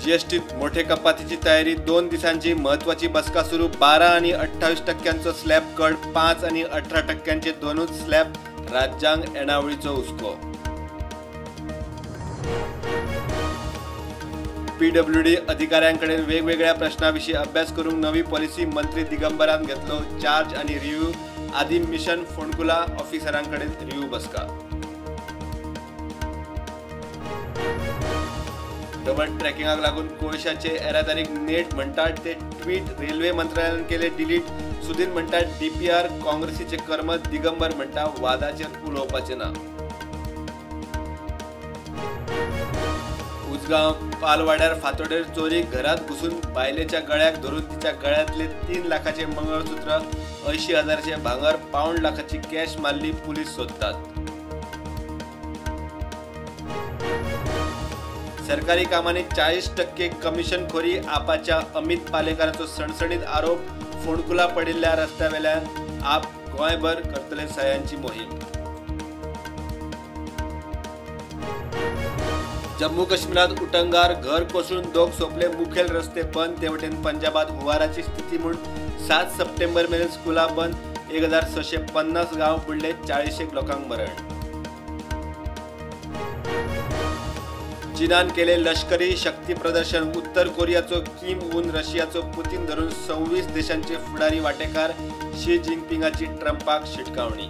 जीएसटीत मोठे कपातीची तयारी, 2 दिसांची महत्वाची बसका सुरू। 12 आणि 28% स्लॅब कट, 5 आणि 18% दोनूच स्लॅब, राज्यांक येणावळीचो हुस्को। पीडब्ल्यूडी अधिकाऱ्यांकडे वेगवेगळ्या प्रश्नाविषयी अभ्यास करूंक नवी पॉलिसी, मंत्री दिगंबरान घेतलो चार्ज आणि रिव्ह्यू। आदी मिशन फोंडकुला ऑफिसरांकडे रिव्ह्यू बसका। डबल ट्रॅकिंगाक लागून कोळशाचे येरादारीक नेट म्हणटात ते ट्वीट रेल्वे मंत्रालयान केले डिलीट। सुधीर म्हणटात डीपीआर काँग्रेसीचे कर्म, दिगंबर म्हणटा वादाचेर उलोवपाचें ना। उजगांव पालवाड्यार फातोडेर चोरी, घरात घुसून बायलेच्या गळ्याक धरून तिच्या गळ्यांतले 3 लाखाचे मंगळसूत्र, 80,000चे भांगर, 1.25 लाखाची कॅश मारली, पुलीस सोदतात। सरकारी कामांनी 40% कमिशनखोरी, आपाच्या अमित पालेकाराचो सणसणीत आरोप। फोंडकुला पडिल्ल्या रस्त्यावेल्यान आप गोंयभर करतले सह्यांची मोहीम। जम्मू काश्मीरात उटंगार, घर कोसळून 2 सोंपले, मुखेल रस्ते बंद। ते वटेन पंजाबात हुंवाराची स्थिती म्हूण 7 सप्टेंबर मेरेन स्कुलां बंद, 1650 गांव बुडले, 40 लोकांक मरण। चीनान केले लष्करी शक्ती प्रदर्शन, उत्तर कोरियाचो किम उन, रशियाचो पुतीन धरून 26 देशांचे फुडारी वाटेकार, शी जिनपिंगाची ट्रंपाक शिटकावणी।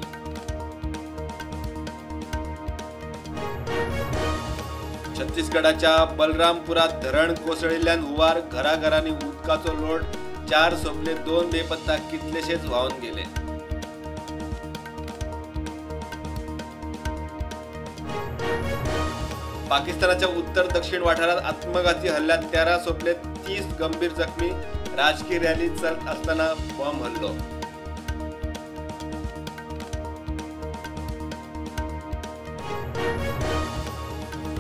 छत्तीसगडाच्या बलरामपुरात धरण कोसळिल्ल्यान हुंवार, घराघरांनी उदकाचो लोट, 4 सोंपले, 2 बेपत्ता, कितलेशेच व्हांवन गेले। पाकिस्तानाच्या उत्तर दक्षिण वाठारात आत्मघाती हल्ल्यात 13 सोंपले, 30 गंभीर जखमी, राजकीय रॅली चलत असताना बॉम्ब हल्लो।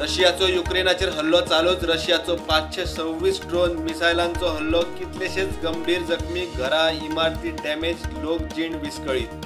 रशियाचो युक्रेनाचेर हल्लो चालूच, रशियाचो 526 ड्रोन मिसायलांचो हल्लो, कितलेशेच गंभीर जखमी, घरा इमारती डॅमेज, लोक जीण विस्कळीत।